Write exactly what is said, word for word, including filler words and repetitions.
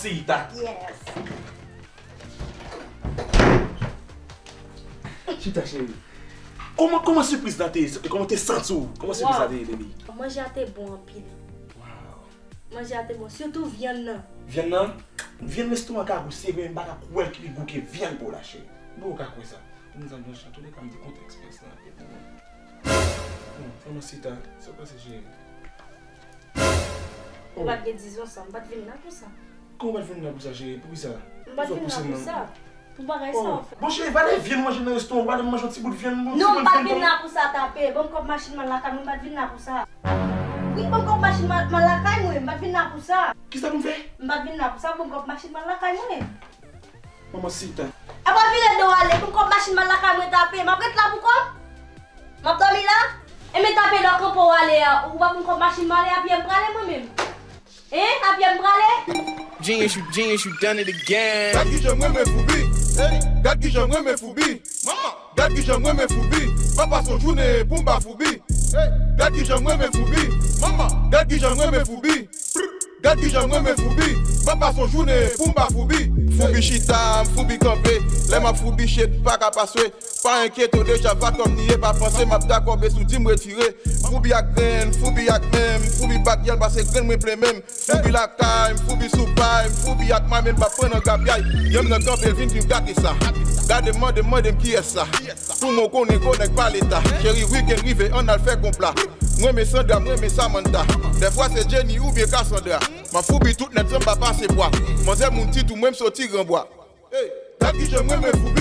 Sita. Yes. Chita, cheri. Kòman, kòman sipriz la te ye? Kòman te santi w? Kòman sipriz la te ye, baby? Manje a te bon anpil. Wow. Manje a te bon, sitou vyann nan. Vyann nan? Vyann nan, lestomak ka gou, se vre, men m pa ka kwè l ki pi gou ke vyann pa w la, cheri. Bon, ou ka kwè sa. Pou m zanmi an, an tou lè ka, m te kontan eksperyans lan anpil pou mwen. Bon, Mamacita, sa w panse, cheri? Ou pa t gen dizon sa, m pa t vin la pou sa. Kòman w pa t vin la pou sa, cheri? Poukisa? M pa t vin la pou sa. Pou bagay sa w fè. Bon, cheri, va ale vyann manje nan restoran, va ale manje yon ti bout vyann, yon ti bout vyann. Non, m pa t vin la pou sa, tape. Ban m kòb machin m al lakay mwen, m pa t vin la pou sa. Wi, ban m kòb machin m al lakay mwen, m pa t vin la pou sa. Kisa pou m fè? M pa t vin la pou sa, ban m kòb machin m al lakay mwen. Mamacita. Apa vire do w ale, ban m kòb machin m al lakay mwen, tape. M ap ret la pou kòb? M ap dòmi la? Enben tape lè w kanpe w ale a, ou pa ban m kòb machin m ale, a pye m prale mwen menm. Hein? A pye m prale? Genius, you genius, you done it again. Gad kijan m renmen Foubi. Hey, gad kijan m renmen Foubi. Mama, gad kijan m renmen Foubi. Pa pase yon jounen pou m pa Foubi. Hey, gad kijan m renmen Foubi. Mama, gad kijan m renmen Foubi. Gad kijan m renmen Foubi. Pa pase yon jounen pou m pa Foubi. Foubi chita, m Foubi kanpe. Lè m ap Foubi shit, m pa ka pase. Pa enkyete w deja, vakanm ni e pa panse, m ap dakò, bes ou di m retire. Foubi ak grenn, Foubi ak menm, Foubi bat gyèl pase grenn mwen plen menm. Foubi lakay, m Foubi sou pay, m Foubi ak manmen, m pa pran nan gapyay. Yonn nan kanpe, l vin, vin gate sa. Gade m, mande m, mande m kiyès sa. Pou mwen konnen gwo nèg pa leta. Cheri, wikenn rive, ann al fè konpla. M renmen Sandra, m renmen Samantha. Dèfwa se Jenny oubyen Cassandra. M ap Foubi tout nèt san m pa pase bwa. Manzè moun ti tou, mwen m soti Gran Bwa. Hey, gad kijan m renmen Foubi.